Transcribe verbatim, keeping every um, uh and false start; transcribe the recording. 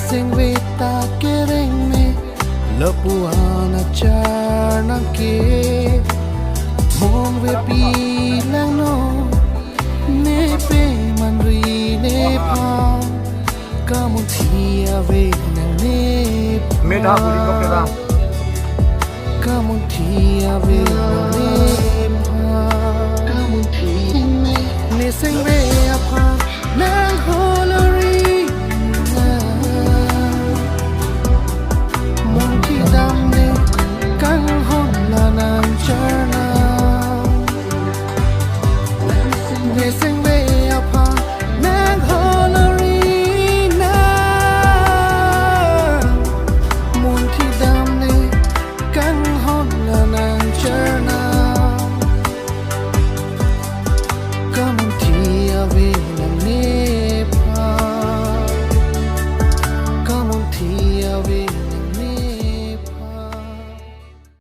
Sengve ta kereng me, lapu-an achar nangke. Mongve pi langno, ne pemanri nephan. Kamunthi ave nang nephan. Medha uri kok kera. Kamunthi ave nang nephan. Kamunthi ne sengve aphan nang ho.